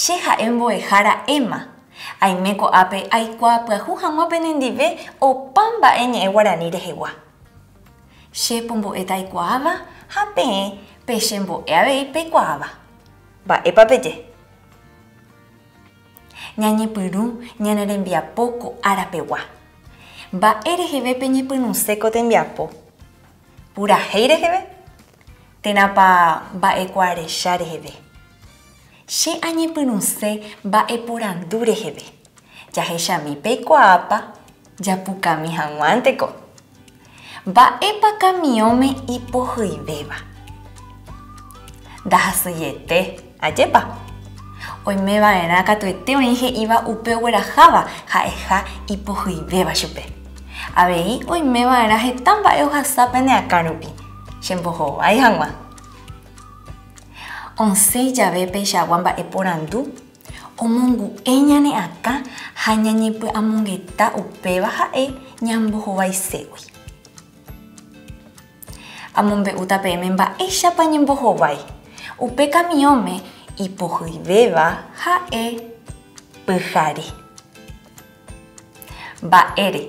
Che ha'e mbo'ehára Emma. Aime ko'ápe aikuaa pyahu hag̃ua penendive opa mba'e ñe'ẽ guarani rehegua. Che pombo'éta aikuaáva ha peẽ pechembo'e avei peikuaáva. Mba'épa peje? Ñañepyrũ ñane rembiapo ko ára pegua. Mba'e reheve peñepyrũse ko tembiapo? Purahéi reheve? Térãpa mba'ekuaarecha reheve? Che añepyrũse mba'eporandu reheve. Jahechami peikuaápa japukami hag̃uánteko. Mba'épa kamiõme ipohyivéva? Ndahasyiete, ajépa? Oime va'erã katuete oĩ he'íva upe ogueraháva ha'eha ipohyivéva chupe. Avei oime va'erã heta mba'e ohasa pene akã rupi, chembohovái hag̃ua. Osẽ jave peichagua mba'eporandu, Omongu'e ñane akã ha ñañepy'amongeta upéva ha'e ñambohovaiségui. Amombe'úta peẽme mba'éichapa ñembohovái. Upe kamiõme ipohyivéva ha'e pyhare. Mba'ére?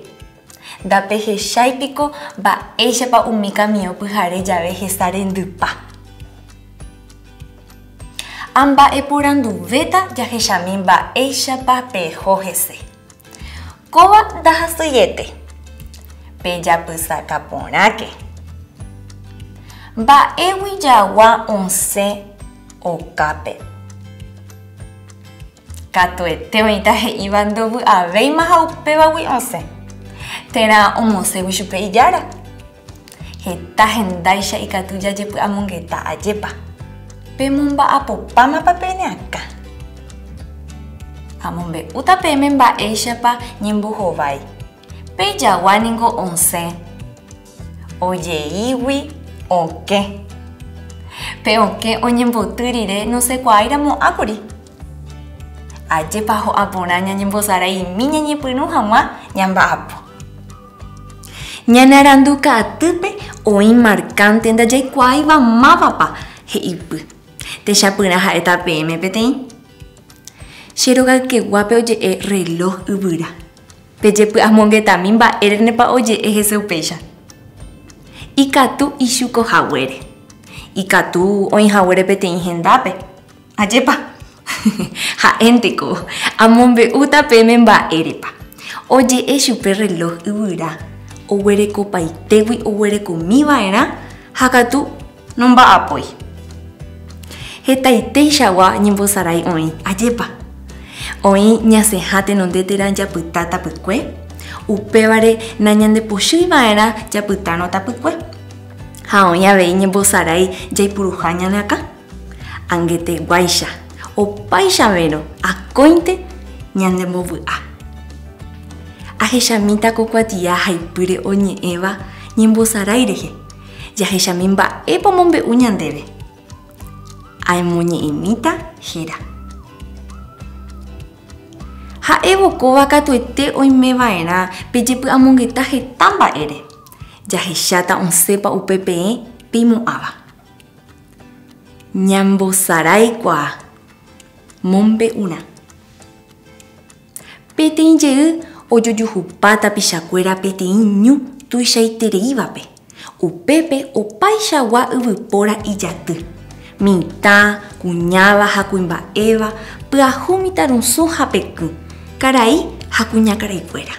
Ndapehechái piko mba'éichapa umi kamiõ pyhare jave hesa rendypa? Amba'eporanduvéta jahechami mba'éichapa peho hese. Kóva ndahasyiete. Pejapysaka porãke. Mba'égui jagua osẽ okápe? Katuete oĩta he'íva ndovy'avéima ha upévagui osẽ, térã omosẽgui chupe ijára. Heta hendáicha ikatu jajepy'amongeta ajépa. Pemomba'apopámapa pene akã? Amombe'úta peẽme mba'éichapa ñembohovái. Pe jagua ningo osẽ ojeígui okẽ. Pe okẽ oñemboty rire nosẽkuaáiramo'ãkuri. Ajépa ho'a porã ñañembosaraimi ñañepyrũ hag̃ua ñamba'apo. Ñane aranduka'atýpe oĩ markánte ndajaikuaáiva mávapa he'ipy. Techapyrã ha'éta peẽme peteĩ. Che rogaykeguápe oje'e reloj yvyra. Pejepy'amongetami mba'érenepa oje'e hese upéicha. Ikatu ichuko haguére. Ikatu oĩ haguére peteĩ hendápe. Ajépa? Ha'énteko, amombe'úta peẽme mba'érepa. Oje'e chupe reloj yvyra oguerekopaitégui oguerekomi va'erã ha katu Nomba'apói. Hetaiteichagua ñembosarái oĩ, ajépa? Oĩ ñasẽha tenonde térã japyta tapykue, upévare nañandepochýi va'erã japytárõ tapykue. Ha oĩ avei ñembosarái jaipuruha ñane akã. Angeteguáicha, opaichavérõ akóinte ñanembovy'a. Ahechamíta ko kuatia haipýre oñe'ẽva ñembosarái rehe. Jahechami mba'épa omombe'u ñandéve. Aimoñe'ẽmíta héra. Ha'évo kóva katuete oimeva'erã pejepy'amongeta heta mba'ére. Jahecháta osẽpa upe peẽ peimo'ãva. Ñambosaráikuaa mombe'urã. Peteĩ jey ojojuhupa tapichakuéra peteĩ ñu tuichaitereívape, upépe opaichagua yvypóra ijaty, mitã, kuñáva ha kuimba'éva, pyahu mitãrusu ha pekỹ, karai ha kuñakaraikuéra.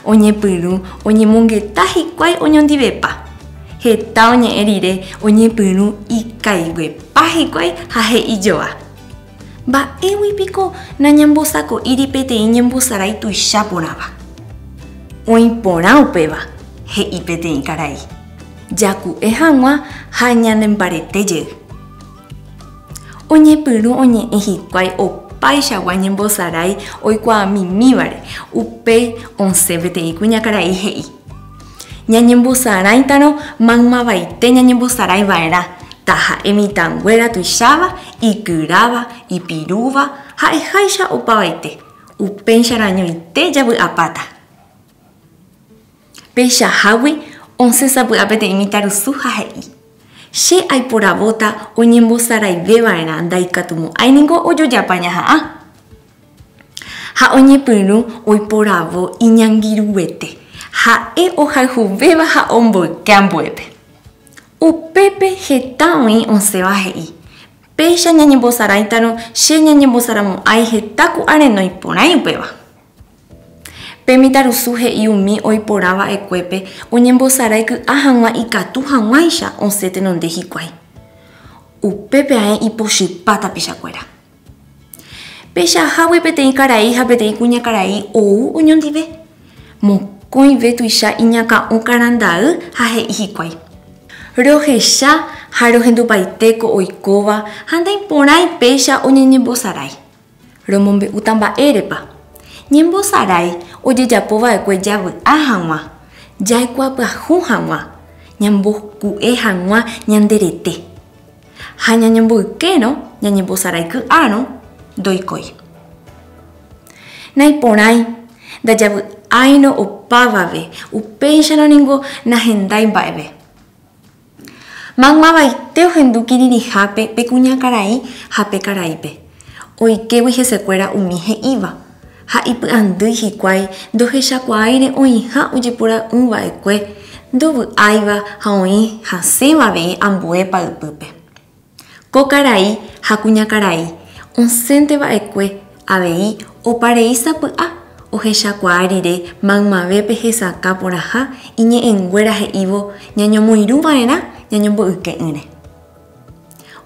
Oñepyrũ oñemongeta hikuái oñondivepa. Heta oñe'ẽ rire oñepyrũ ikaiguepa hikuái ha he'ijoa. Mba'égui piko nañambosako'íri peteĩ ñembosarái tuicha porãva? Oĩ porã upéva, he'i peteĩ karai, jaku'e hag̃ua ha ñanembarete jey. Oñepyrũ oñe'ẽ hikuái opaichagua ñembosarái oikuaamimívare, upéi osẽ peteĩ kuñakarai he'i, Ñañembosaráitarõ maymavaite ñañembosarái va'erã, taha'e mitãnguéra tuicháva, ikyráva, ipirúva, ha'eháicha opavaite, upéicharõ añoite javy'apáta. Peichahágui osẽ sapy'a peteĩ mitãrusu ha he'i. Che aiporavóta oñembosaraiveva'erã ndaikatumo'ãi ningo ojojapa ñaha'ã. Ha oñepyrũ oiporavo iñangirũete, ha'e ohayhuvéva ha omboyke ambuépe. Upépe heta oĩ osẽva he'i, Péicha ñañembosaráitarõ che ñañembosaramo'ãi heta ku'a renói porãi upéva. Pe mitãrusu he'i umi oiporã va'ekuépe oñembosarái ky'a hag̃ua ikatu hag̃uáicha osẽ tenonde hikuái. Upépe ae ipochypa tapichakuéra. Peichahágui peteĩ karai ha peteĩ kuñakarai ou oñondive. Mokõive tuicha iñakã'o karanda'y ha he'i hikuái, Rohecha ha rohendupaite ko oikóva ha ndaiporãi péicha oñeñembosarái. Romombe'úta mba'érepa. Ñembosarái ojejapo va'ekue javy'a hag̃ua, jaikuaapyahu hag̃ua, ñamboku'e hag̃ua ñande rete. Ha ñañemboykérõ, ñañembosarái ky'árõ, ndoikói. Naiporãi, ndajavy'áirõ opavave, upéicharõ ningo nahendái mba'eve. Maymavaite ohendu kirirĩhápe pe kuñakarai ha pe karaípe, oikégui hesekuéra umi he'íva, ha ipy'andýi hikuái ndohechakuaáire oĩha ojepora'ỹ va'ekue ndovy'áiva ha oĩ hasẽva avei ambue paypýpe. Ko karai ha kuñakarai osẽnte va'ekue avei oparei sapy'a ohechakuaa rire maymavépe hesakã porãha iñe'ẽnguéra he'ívo ñañomoirũ va'erã ñañomboyke'ỹre.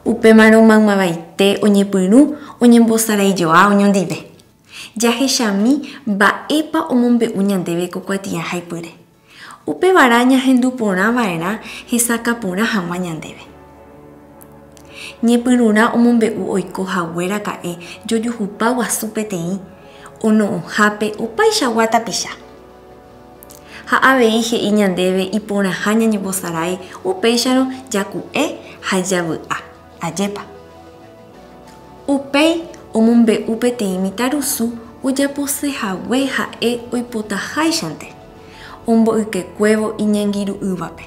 Upémarõ maymavaite oñepyrũ oñembosaraijoa oñondive. Jahechami mba'épa omombe'u ñandéve ko kuatia haipyre. Upevarã ñahendu porã va'erã hesakã porã hag̃ua ñandéve. Ñepyrũrã omombe'u oiko hague raka'e jojuhupa guasu peteĩ ono'õhápe opaichagua tapicha. Ha avei he'i ñandéve iporãha ñañembosarái upéicharõ jaku'e ha javy'a. Ajépa. Upéi omombe'u peteĩ mitãrusu ojapose hague ha'e oipotaháichante, omboykekuévo iñangirũ'ỹvape,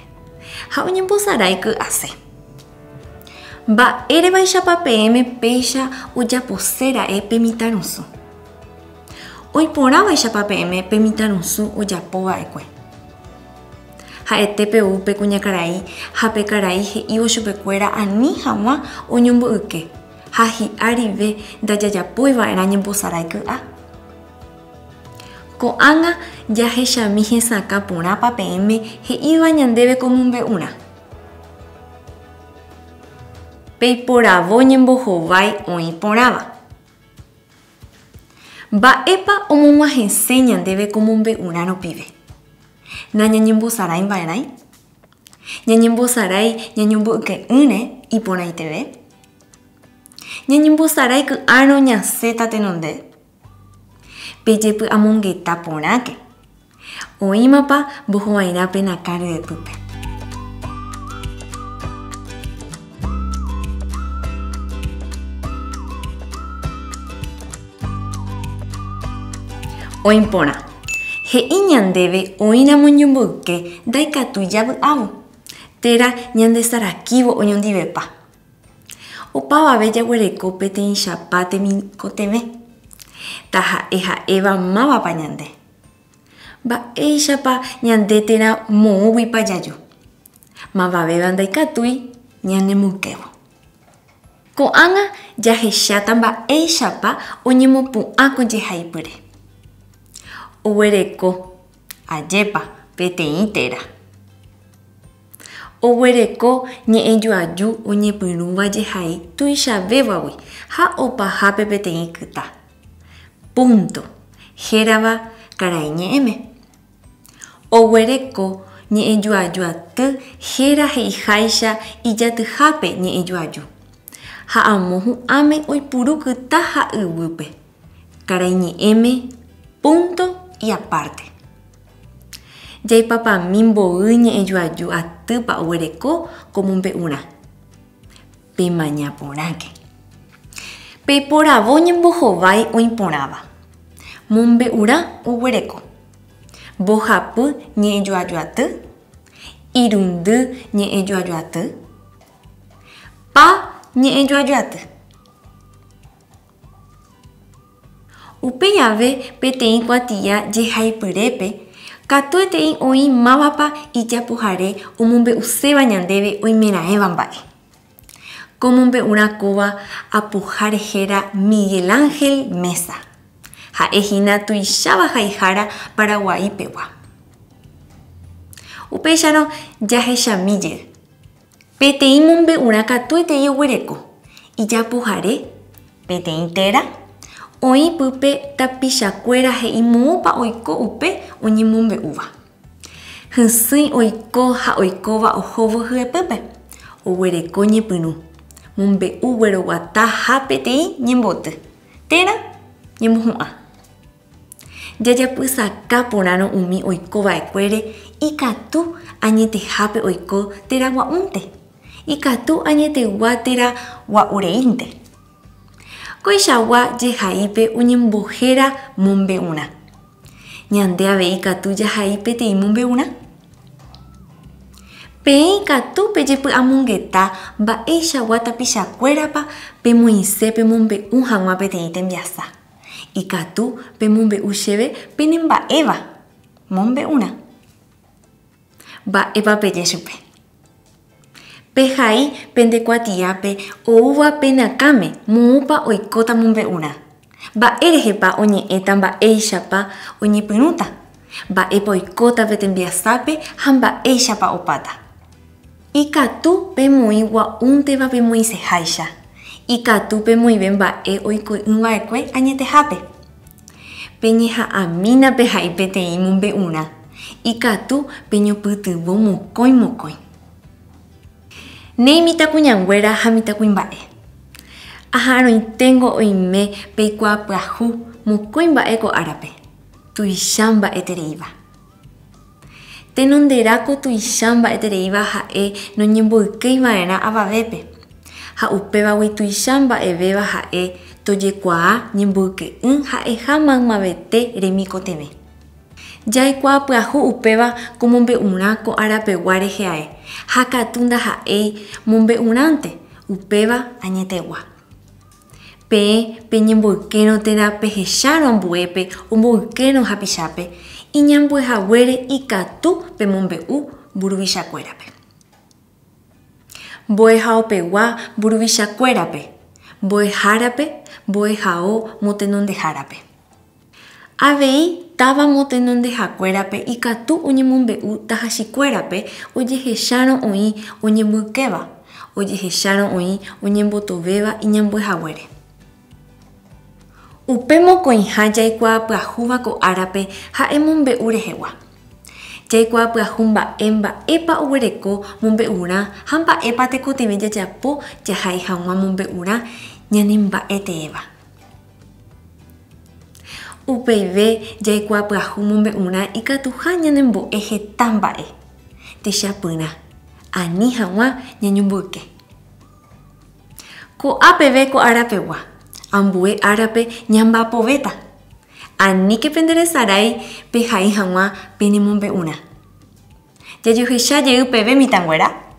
ha oñembosarái ky'ase. Mba'érevaichapa peẽme péicha ojapose ra'e pe mitãrusu? Oiporãvaichapa peẽme pe mitãrusu ojapo va'ekue? Ha'ete pe ou pe kuñakarai ha pe karai he'ívo chupekuéra ani hag̃ua oñomboyke ha hi'arive ndajajapói va'erã ñembosarái ky'a. Ko'ág̃a jahechami hesakã porãpa peẽme he'íva ñandéve ko mombe'urã. Peiporavo ñembohovái oĩ porãva. Mba'épa omog̃uahẽse ñandéve ko mombe'urã rupive? Nañañembosarái va'erãi? Ñañembosarái ñañomboyke'ỹre iporãiteve? Ñañembosarái ky'árõ ñasẽta tenonde? Pejepy'amongeta porãke. Oĩmapa mbohovairã pe nakã ryepýpe. Oĩ porã. He'i ñandéve oĩramo ñomboyke ndaikatúi javy'ávo, térã ñandesarakívo oñondivepa. Opavave jaguereko peteĩchapa temikotevẽ, taha'e ha'éva mávapa ñande. Mba'éichapa ñande térã moõguipa jaju? Mavavéva ndaikatúi ñanemboykévo. Ko'ág̃a jahecháta mba'éichapa oñemopu'ã ko jehaipyre. Oguereko, ajépa, peteĩ téra. Oguereko ñe'ẽjoaju oñepyrũva jehai tuichavévagui ha opahápe peteĩ kyta. Punto, hérava karai ñe'ẽme. Oguereko ñe'ẽjoajuaty héra he'iháicha ijatyhápe ñe'ẽjoaju, ha amo hu'ãme oipuru kyta ha yvýpe, karai ñe'ẽme punto y aparte. Jaipapami mboy ñe'ẽjoaju atýpa oguereko ko mombe'urã. Pemaña porãke. Peiporavo ñembohovái oĩ porãva. Mombe'urã oguereko. Mbohapy ñe'ẽjoajuaty, irundy ñe'ẽjoajuaty. Pa ñe'ẽjoajuaty. Upéi ave peteĩ kuatia jehaipyrépe katuetei oĩ mávapa ijapohare omombe'uséva ñandéve oimeraẽva mba'e. Ko mombe'urã kóva apoháre héra Miguel Ángel Meza. Ha'e hína tuicháva haihára Paraguay pegua. Upéicharõ jahechami jey. Peteĩ mombe'urã katuetei oguereko, ijapohare, peteĩ téra, oĩ pype tapichakuéra he'i moõpa oiko upe oñemombe'úva. Hysỹi oiko ha oikóva ohóvo hyepýpe, oguereko ñepyrũ, mombe'u gueroguata ha peteĩ ñemboty, térã ñemohu'ã. Jajapysaka porãrõ umi oiko va'ekuére ikatu añetehápe oiko térã gua'únte, ikatu añetegua térã gua'ureínte. Koichagua jehaípe oñembohéra mombe'urã. Ñande avei ikatu jahai peteĩ mombe'urã. Peẽ ikatu pejepy'amongeta mba'eichagua tapichakuérapa pemoĩse pemombe'u hag̃ua peteĩ tembiasa. Ikatu pemombe'u chéve penemba'éva mombe'urã. Mba'épa peje chupe? Pehai pende kuatiápe oúva pene akãme moõpa oikóta mombe'urã. Mba'e rehepa oñe'ẽta mba'éichapa oñepyrũta, mba'épa oikóta pe tembiasápe ha mba'éichapa opáta. Ikatu pemoĩ gua'únteva pemoĩseháicha. Ikatu pemoĩve mba'e oiko'ỹva'ekue añetehápe. Peñeha'ãmína pehai peteĩ mombe'urã. Ikatu peñopytyvõ mokõi mokõi. Néi mitãkuñanguéra ha mitãkuimba'e. Aha'arõiténgo oime peikuaa pyahu mokõi mba'e ko árape, tuicha mba'etereíva. Tenonderã ko tuicha mba'etereíva ha'e noñemboykéi va'erã avavépe, ha upévagui tuicha mba'evéva ha'e tojekuaa ñemboyke'ỹ ha'eha maymavete remikotevẽ. Jaikuaa pyahu upéva ko mombe'urã ko arapegua reheae, ha katu ndaha'éi mombe'urãnte, upéva añetegua. Peẽ peñemboykérõ térã pehechárõ ambuépe omboykérõ hapichápe, iñambue haguére ikatu pemombe'u mburuvichakuérape. Mbo'ehaopegua mburuvichakuérape, mbo'ehárape, mbo'ehao motenondehárape. Avei táva motenondehakuérape ikatu oñemombe'u tahachikuérape ojehechárõ oĩ oñemboykéva, ojehechárõ oĩ oñembotovéva iñambuehaguére. Upe mokõiha jaikuaa pyahúva ko árape ha'e mombe'u rehegua. Jaikuaa pyahu mba'e mba'épa oguereko mombe'urã ha mba'épa tekotevẽ jajapo jahai hag̃ua mombe'urã ñanemba'e teéva. Upeive jaikuaa pyahu mombe'urã ikatuha ñanembo'e heta mba'e, techapyrã, ani hag̃ua ñañomboyke. Ko'a peve ko arapegua, ambue árape ñamba'apovéta. Aníke penderesarái pehai hag̃ua penemombe'urã. Jajohecha jey peve mitãnguéra.